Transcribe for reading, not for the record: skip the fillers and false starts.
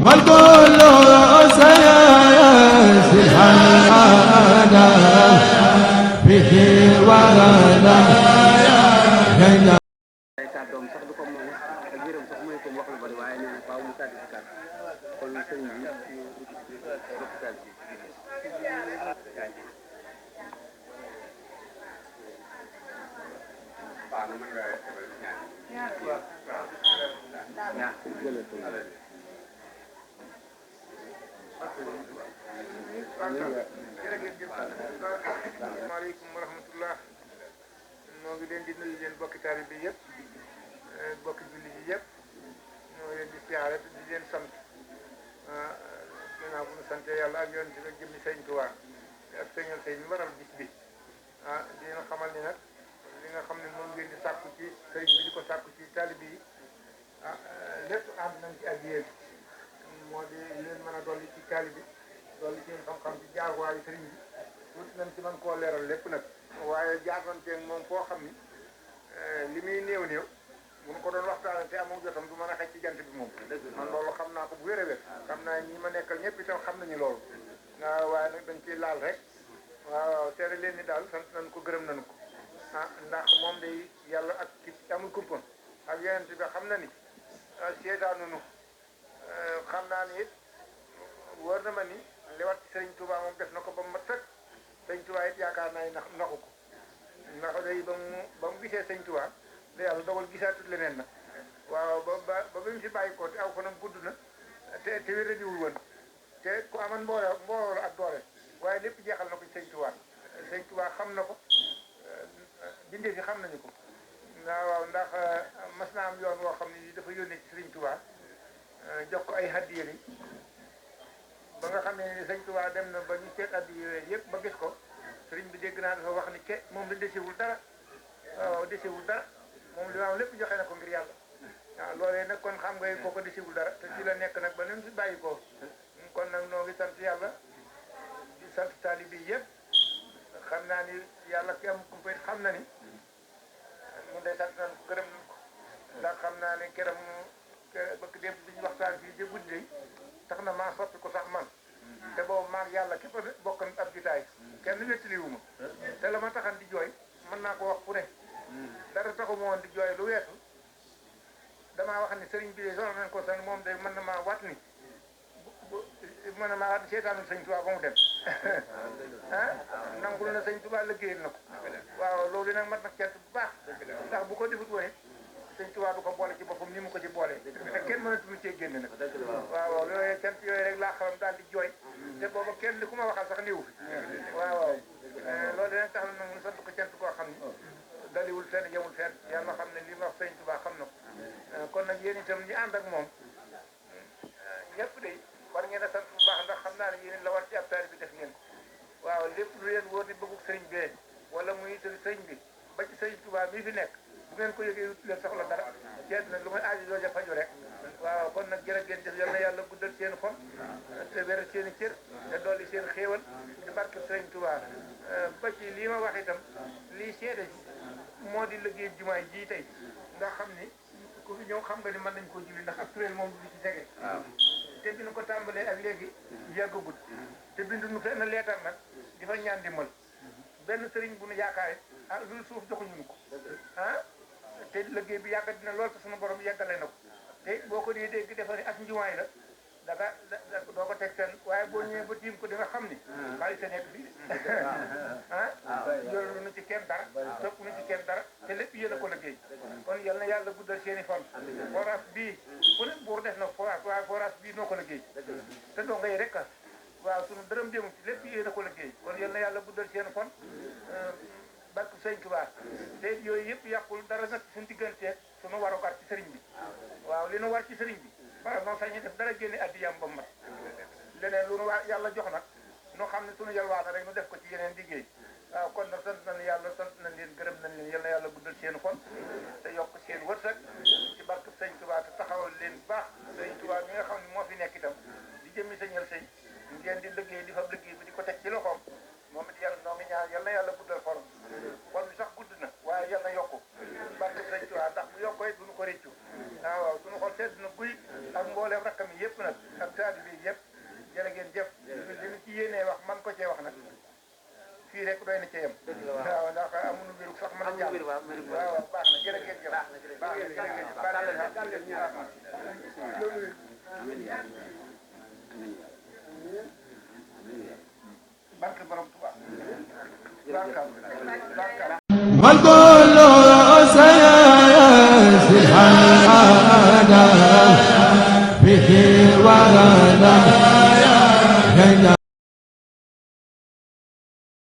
والكل سيسبح به ورنا ay kàddoom sax du ko moom ak yërëm sax mooy ko wax lu bari waaye nee na faaw mu tàgg si kàddu kon sëñ bi ñu hôpital bi waaw mën nga ñaar jëlal ko asalaamaaleykum wa rahmatullah noo ngi leen di nuyu leen bokki taalibe bi yëpp bokki julli yi yëpp ñoo leen di siyaare di leen sant ginnaaw bu ñu sante yàlla ak yoon si jëmmi sëñ Tuubaa ak sëñal sëñ mi waral bis bi di leen xamal ni nag li nga xam ne moom ngeen di sàkku ci sëñ bi di ko sàkku ci taalibe yi lépp ànd nañ ci ak yéen moo di leen mën a dolli ci taalibe bi dolli ci xam-xam ci jaarwaayu sëriñ bi tuuti nañ ci mën koo leeral lépp nag waaye jaaranteeg moom foo xam ni li muy néew néew bu ñu ko doon waxtaanee te amul jotam du mën a xëj ci jant bi moom man loolu xam naa ko bu wér a wér xam naa ñi ma nekkal ñëpp itam xam nañu loolu waaye nag dañ ciy laal rek waaw tere leen ni daal sant nañ ko gërëm nañu ko ndax moom day yàlla ak ki amul kumpa ak yeneen bi xam na ni seetaanunu xam naa ni it wóor na ma ni li wat ci Sëriñ Tuubaa moom def na ko ba mu mat sëkk Sëñ Tuubaa it yaakaar naa naxu ko ndax day ba mu gisee Sëñ Tuubaa da yàlla dogal gisaatut leneen nag waaw ba bi mu si bàyyi ko te aw fanam gudd na te wéradiwul woon te ku aman mbooloo ak doole waaye lépp jeexal na ko ci Sëñ Tuubaa Sëñ Tuubaa xam na ko bindee fi xam nañu ko waaw ndax mas naa am yoon woo xam ne dafa yónnee ci Sëñ Tuubaa jox ko ay hadiya yi ba nga xam ne Sëñ Tuubaa dem na ba ñu seet hadiya yooyu yëpp ba gis ko sëriñ bi dégg naa dafa wax ni moom la desewul dara waaw desewul dara moom li ma am lépp joxe na ko ngir yàlla waaw loolee nag kon xam nga kooko desewul dara te ci la nekk nag ba nem si bàyyi ko kon nag noo ngi sant yàlla di sant taalibe yi yëpp xam naa ni yàlla ki am kumpa xam na ni mun day sant nañ ko gërëm nañ ko ndax xam naa ne keram bëgg dem bi ñu waxtaan fii ci guddi tax na maa soppi ko sax man te boobu maag yàlla képp bokk ab jitaay kenn wéttaliwu ma te la ma taxan di jooy mën naa ko wax fu ne dara taxu ma woon di jooy lu weesu damaa wax ni sëriñ bi de soxla nañ ko sax moom day mën na maa wat ni mën na maa wat seetaanul Sëñ Tuubaa ba mu dem nangul na Sëñ Tuubaa liggéeyal na ko waaw loolu nag mat nag cent bu baax ndax bu ko defut woon Sëñ Tuubaa du ko boole ci boppam ni mu ko ci boole te kenn mënatuñu cee génn nag waaw yooyu cant yooyu rek laa xalam daal di jooy te booba kenn li ku ma waxal sax niwu fi waaw loolu nag tax na nag ñu sant ko cant koo xam ni daliwul fenn yemul fenn yàlla xam ne li ma wax Sëñ Tuubaa xam na ko kon nag yéen itam ñi ànd ak moom ñëpp de war ngeen a sant bu baax ndax xam naa ne yéen la war ci ab taalibe bi def ngeen ko waaw lépp lu leen wóor di bëggug sëriñ bee wala muy itam sëriñ bi ba ci Sëñ Tuubaa mii fi nekk bu ngeen ko yëgee leen soxla dara ceeb nag lu may aajo jooja faju rek waaw kon nag jërë ngeen jëf yal na yàlla guddal seen xol te wéral seen i cër te dolli seen xéewal ci barke Sëriñ Tuubaa ba ci lii ma wax itam lii seede si moo di liggéey jumaay ji tey nga xam ni ku fi ñëw xam nga ni mën nañ koo julli ndax ak tureel moom du ci tege te bi nu ko tàmbalee ak léegi yàggagut te bindu nu fenn leetar nag di fa ñaan dimbal benn sëriñ bu nu yaakaar lu suuf joxuñu nu ko te liggéey bi yàgg dina lool te sunu borom yàggale na ko te boo ko dee dégg defa ni ak njuwaay la doo ko teg seen waaye boo ñëwee ba tiim ko di nga xam ni xaalis sa nekk fii yoolu nu ci kenn dara topp nu ci kenn dara te lépp yéen a ko liggéey kon yal na yàlla guddal seen i fan forage bii ku ne buur def na forage waaye forage bii noo ko liggéey te doo ngay rek waaw sunu dërëm dému ci lépp yéen a ko liggéey kon yal na yàlla guddal seen fan barke Sëñ Tuubaa te yooyu yëpp yàqul dara nag suñu digganteeg suñu warugar ci sëriñ bi waaw li nu war ci sëriñ bi waaw noonu sax ñu def dara génne addiyam ba mat leneen lu nu waa yàlla jox nag nu xam ne suñu yalwaana rek nu def ko ci yeneen liggéey waaw kon nag sant nañ yàlla sant nañ leen gërëm nañ leen yal na yàlla guddal seen xol te yokk seen wërsëg ci barke Sëñ Tuubaa te taxawal leen baax Sëñ Tuubaa mi nga xam ne moo fi nekk itam di jëmmi sañal sëñ ngeen di liggéey di fa liggéey bi di ko teg ci loxoom moom it yàlla noo ngi ñaan yal na yàlla guddal xolam xol bi sax gudd na waaye yal na yokku barke Sëñ Tuubaa ndax bu yokkoo it duñu ko réccu waaw suñu xol sedd na guy ak mbooleem rakkam yi yëpp nag ak taalibe bi yëpp jërë ngeen jëf li ñu ci yéenee wax man ko cee wax nag fii rek doy na ca yem waaw ndax amuñu wéru sax mën a jàll waaw baax na jërë ngeen jëf baax na jërë ngeen jëf barke borom Tuubaa والكل سيأتي الحال